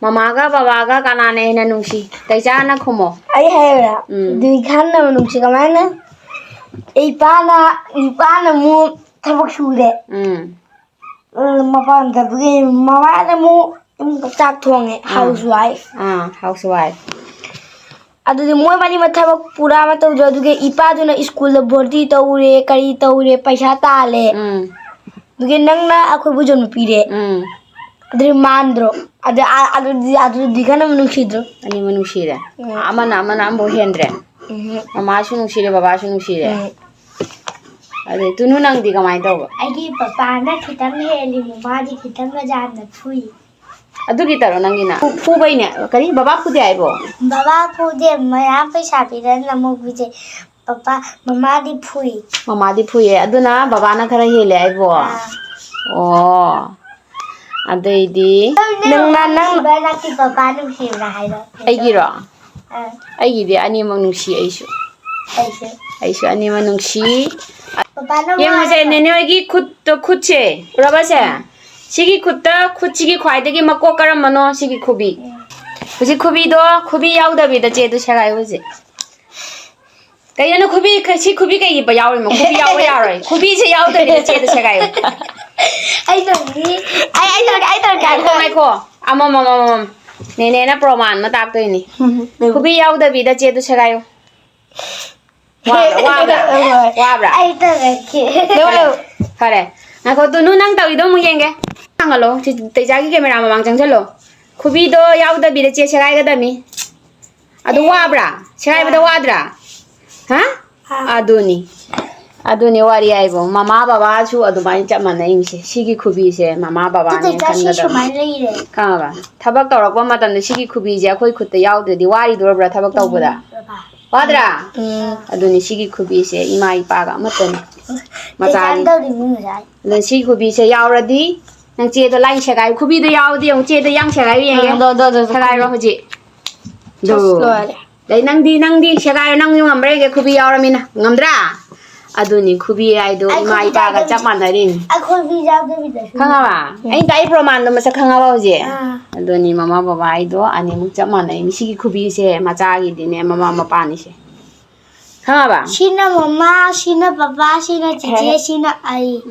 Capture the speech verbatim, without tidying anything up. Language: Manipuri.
ꯃꯃꯥꯒ ꯕꯕꯥꯒ ꯀꯅꯥꯅ ꯍꯦꯟꯅ ꯅꯨꯡꯁꯤ? ꯇꯩꯆꯥꯅ ꯈꯨꯝꯃꯣ꯫ ꯑꯩ ꯍꯥꯏꯌꯨꯔꯥ? ꯎꯝ꯫ ꯑꯗꯨ ꯏꯈꯥꯟꯅꯕ ꯅꯨꯡꯁꯤ ꯀꯃꯥꯏꯅ? ꯏꯄꯥꯅ, ꯏꯄꯥꯅ ꯑꯃꯨꯛ ꯊꯕꯛ ꯁꯨꯔꯦ꯫ ꯎꯝ꯫ ꯎꯝ, ꯃꯄꯥꯟ ꯊꯕꯛꯀꯤ ꯃꯃꯥꯅ ꯑꯃꯨꯛ ꯆꯥꯛ ꯊꯣꯡꯉꯦ, ꯑꯥ꯫ Housewife꯫ ꯑꯥ, housewife꯫ ꯑꯗꯨꯗꯤ ꯃꯣꯏꯕꯥꯅꯤꯃꯛ ꯊꯕꯛ ꯄꯨꯔꯥ ꯑꯃ ꯇꯧꯗ꯭ꯔꯣ? ꯑꯗꯨꯒ ꯏꯄꯥꯗꯨꯅ ꯁ꯭ꯀꯨꯜꯗ ꯚꯣꯔꯇꯤ ꯇꯧꯔꯦ, ꯀꯔꯤ ꯇꯧꯔꯦ, ꯄꯩꯁꯥ ꯇꯥꯜꯂꯦ꯫ ꯎꯝ꯫ ꯑꯗꯨꯒ ꯅꯪꯅ ꯑꯩꯈꯣꯏꯕꯨ ꯖꯟꯃ ꯄꯤꯔꯦ꯫ ꯎꯝ꯫ ꯑꯗꯨꯗꯤ ꯃꯥꯟꯗ꯭ꯔꯣ? ꯑꯗꯨ, ꯑ-, ꯑꯗꯨꯗꯤ, ꯑꯗꯨꯗꯤ ꯈꯔ ꯅꯨꯡꯁꯤꯗ꯭ꯔꯣ? ꯑꯅꯤꯃꯛ ꯅꯨꯡꯁꯤꯔꯦ꯫ ꯎꯝ꯫ ꯑꯃꯅ, ꯑꯃꯅ ꯑꯃꯐꯥꯎ ꯍꯦꯟꯗ꯭ꯔꯦ꯫ ꯎꯝ꯫ ꯃꯃꯥꯁꯨ ꯅꯨꯡꯁꯤꯔꯦ, ꯕꯕꯥꯁꯨ ꯅꯨꯡꯁꯤꯔꯦ꯫ ꯎꯝ꯫ ꯑꯗꯩ ꯇꯨꯅꯨ, ꯅꯪꯗꯤ ꯀꯃꯥꯏꯅ ꯇꯧꯕ? ꯑꯩꯒꯤ ꯄꯄꯥꯅ ꯈꯤꯇꯪ ꯍꯦꯜꯂꯤ, ꯃꯃꯥꯗꯤ ꯈꯤꯇꯪꯒ ꯌꯥꯝꯅ ꯐꯨꯏ꯫ ꯑꯗꯨꯒꯤ ꯇꯧꯔꯣ ꯅꯪꯒꯤꯅ? ꯐꯨ-, ꯐꯨꯕꯩꯅꯦ꯫ ꯀꯔꯤ? ꯕꯕꯥ ꯐꯨꯗꯦ ꯍꯥꯏꯕꯣ? ꯕꯕꯥ ꯐꯨꯗꯦ, ꯃꯌꯥꯝ ꯄꯩꯁꯥ ꯄꯤꯔꯒ ꯑꯃꯨꯛ ꯄꯤꯖꯩ꯫ ꯄꯄꯥ, ꯃꯃꯥꯗꯤ ꯐꯨꯏ꯫ ꯃꯃꯥꯗꯤ ꯐꯨꯏꯌꯦ, ꯑꯗꯨꯅ ꯕꯕꯥꯅ ꯈꯔ ꯍꯦꯜꯂꯦ ꯍꯥꯏꯕꯣ? ꯑꯥ꯫ ꯑꯣ꯫ ꯑꯗꯩꯗꯤ ꯅꯪꯅ, ꯅꯪ ꯅꯨꯡꯁꯤꯕ ꯅꯠꯇꯦ, ꯄꯄꯥ ꯅꯨꯡꯁꯤꯕ꯭ꯔꯥ ꯍꯥꯏꯔꯣ? ꯑꯩꯒꯤꯔꯣ? ꯑꯥ꯫ ꯑꯩꯒꯤꯗꯤ ꯑꯅꯤꯃꯛ ꯅꯨꯡꯁꯤ ꯑꯩꯁꯨ꯫ ꯑꯩꯁꯨ꯫ ꯑꯩꯁꯨ ꯑꯅꯤꯃꯛ ꯅꯨꯡꯁꯤ꯫ ꯄꯄꯥꯅ ꯌꯦꯡꯉꯨꯁꯦ, ꯋꯥꯔꯦ꯫ ꯅꯦꯅꯦ ꯍꯣꯏꯒꯤ ꯈꯨꯠꯇꯣ, ꯈꯨꯠꯁꯦ, ꯎꯔꯕꯁꯦ? ꯁꯤꯒꯤ ꯈꯨꯠꯇ, ꯈꯨꯠꯁꯤꯒꯤ ꯈ꯭ꯋꯥꯏꯗꯒꯤ ꯃꯀꯣꯛ ꯀꯔꯝꯕꯅꯣ? ꯁꯤꯒꯤ ꯈꯨꯕꯤ꯫ ꯎꯝ꯫ ꯍꯧꯖꯤꯛ ꯈꯨꯕꯤꯗꯣ, ꯈꯨꯕꯤ ꯌꯥꯎꯗꯕꯤꯗ ꯆꯦꯗꯣ ꯁꯦꯒꯥꯏꯌꯨ ꯍꯧꯖꯤꯛ꯫ ꯀꯩꯅꯣ ꯅꯪ ꯈꯨꯕꯤ, ꯁꯤ ꯈꯨꯕꯤ ꯀꯩꯒꯤ ꯌꯥꯎꯔꯤꯃꯣ? ꯈꯨꯕꯤ ꯌꯥꯎꯕ ꯌꯥꯔꯣꯏ꯫ ꯈꯨꯕꯤꯁꯦ ꯌꯥꯎꯗꯕꯤꯗ ꯆꯦꯗꯣ ꯁꯦꯒꯥꯏꯌꯨ꯫ ꯑꯩ ꯇꯧꯔꯒꯦ꯫ ꯑꯩ, ꯑꯩ ꯇꯧꯔꯒꯦ, ꯑꯩ ꯇꯧꯔꯒꯦ꯫ ꯉꯥꯏꯈꯣ, ꯉꯥꯏꯈꯣ꯫ ꯑꯃꯃꯝ, ꯑꯃꯃꯝ꯫ ꯅꯦꯅꯦꯅ ꯄ꯭ꯔꯣꯃꯥꯟ ꯑꯃ ꯇꯥꯛꯇꯣꯏꯅꯤ꯫ ꯎꯝ꯫ ꯈꯨꯕꯤ ꯌꯥꯎꯗꯕꯤꯗ ꯆꯦꯗꯣ ꯁꯦꯒꯥꯏꯌꯨ꯫ ꯋꯥꯕ꯭ꯔꯥ? ꯋꯥꯕ꯭ꯔꯥ? ꯍꯣꯏ꯫ ꯋꯥꯕ꯭ꯔꯥ? ꯑꯩ ꯇꯧꯔꯒꯦ꯫ ꯂꯦꯞꯄꯨ, ꯂꯦꯞꯄꯨ꯫ ꯐꯔꯦ꯫ ꯉꯥꯏꯈꯣ, ꯇꯨꯅꯨ, ꯅꯪ ꯇꯧꯔꯤꯗꯣ ꯑꯃꯨꯛ ꯌꯦꯡꯒꯦ꯫ ꯊꯥꯡꯒꯠꯂꯣ꯫ ꯁꯤ ꯇꯩꯖꯥꯒꯤ ꯀꯦꯃꯦꯔꯥ ꯃꯃꯥꯡ ꯆꯪꯁꯤꯜꯂꯣ꯫ ꯈꯨꯕꯤꯗꯣ ꯌꯥꯎꯗꯕꯤꯗ ꯆꯦ ꯁꯦꯒꯥꯏꯒꯗꯕꯅꯤ꯫ ꯑꯗꯨ ꯋꯥꯕ꯭ꯔꯥ? ꯁꯦꯒꯥꯏꯕꯗ ꯋꯥꯗ꯭ꯔꯥ? ꯍꯥ? ꯑꯥ꯫ ꯑꯗꯨꯅꯤ꯫ ꯑꯗꯨꯅꯤ ꯋꯥꯔꯤ ꯍꯥꯏꯕꯨ꯫ ꯃꯃꯥ ꯕꯕꯥꯁꯨ ꯑꯗꯨꯃꯥꯏꯅ ꯆꯞ ꯃꯥꯟꯅꯩꯁꯦ꯫ ꯁꯤꯒꯤ ꯈꯨꯕꯤꯁꯦ ꯃꯃꯥ ꯕꯕꯥꯅꯦ ꯇꯩꯖꯥ, ꯁꯤ ꯈꯟꯒꯗꯕꯅꯤ꯫ ꯁꯨꯃꯥꯏꯅ ꯂꯩꯔꯦ꯫ ꯈꯪꯉꯕ? ꯊꯕꯛ ꯇꯧꯔꯛꯄ ꯃꯇꯝꯗ ꯁꯤꯒꯤ ꯈꯨꯕꯤꯁꯦ ꯑꯩꯈꯣꯏ ꯈꯨꯠꯇ ꯌꯥꯎꯗ꯭ꯔꯗꯤ ꯋꯥꯔꯤꯗꯣꯔꯕ꯭ꯔꯥ ꯊꯕꯛ ꯇꯧꯕꯗ? ꯎꯝ, ꯕꯕꯥ꯫ ꯋꯥꯗ꯭ꯔꯥ? ꯎꯝ꯫ ꯑꯗꯨꯅꯤ ꯁꯤꯒꯤ ꯈꯨꯕꯤꯁꯦ ꯏꯃꯥ ꯏꯄꯥꯒ ꯑꯃꯠꯇꯅꯤ꯫ ꯃꯆꯥꯅꯤ꯫ ꯇꯩꯖꯥꯅ ꯇꯧꯔꯤꯕ ꯉꯁꯥꯏ꯫ ꯑꯗꯨꯅ ꯁꯤꯒꯤ ꯈꯨꯕꯤꯁꯦ ꯌꯥꯎꯔꯗꯤ ꯅꯪ ꯆꯦꯗꯣ ꯂꯥꯏ ꯁꯦꯒꯥꯏ꯫ ꯈꯨꯕꯤꯗꯣ ꯌꯥꯎꯔꯗꯤ ꯌꯦꯡꯉꯨ, ꯆꯦꯗꯣ ꯌꯥꯝ ꯁꯦꯒꯥꯏꯕ ꯌꯦꯡꯒꯦ꯫ ꯑꯥ, ꯗꯣ, ꯗꯣ, ꯗꯣ, ꯁꯦꯒꯥꯏꯔꯣ ꯈꯨꯕꯤ꯫ ꯍꯧꯖꯤꯛ꯫ ꯗꯣ꯫ ꯑꯁ, ꯂꯣꯏꯔꯦ꯫ ꯑꯗꯩ ꯅꯪꯗꯤ, ꯅꯪꯗꯤ ꯁꯦꯒꯥꯏꯔꯣ, ꯅꯪꯁꯨ ꯉꯝꯕ꯭ꯔꯥ ꯌꯦꯡꯒꯦ, ꯈꯨꯕꯤ ꯌꯥꯎꯔꯃꯤꯅ꯫ ꯉꯝꯗ꯭ꯔꯥ? ꯑꯗꯨꯅꯤ ꯈꯨꯕꯤ ꯍꯥꯏꯗꯣ, ꯏꯃꯥ ꯏꯄꯥꯒ ꯆꯞ ꯃꯥꯟꯅꯔꯤꯅꯤ꯫ ꯑꯩꯈꯣꯏ ꯈꯨꯕꯤ ꯌꯥꯎꯗꯕꯤꯗ ꯁꯨꯝ꯫ ꯈꯪꯉꯕ? ꯑꯩꯅ ꯇꯥꯛꯏ ꯄ꯭ꯔꯃꯥꯟꯗꯣ ꯃꯁꯛ ꯈꯪꯉꯕ ꯍꯧꯖꯤꯛ? ꯑꯥ꯫ ꯑꯗꯨꯅꯤ ꯃꯃꯥ ꯕꯕꯥ ꯍꯥꯏꯗꯣ ꯑꯅꯤꯃꯛ ꯆꯞ ꯃꯥꯟꯅꯩ꯫ ꯁꯤꯒꯤ ꯈꯨꯕꯤꯁꯦ ꯃꯆꯥꯒꯤꯗꯤꯅꯦ ꯃꯃꯥ ꯃꯄꯥꯅꯤꯁꯦ꯫ ꯈꯪꯉꯕ? ꯁꯤꯅ ꯃꯃꯥ, ꯁꯤꯅ ꯕꯕꯥ, ꯁꯤꯅ ꯆꯤꯆꯦ, ꯁꯤꯅ ꯑꯩ꯫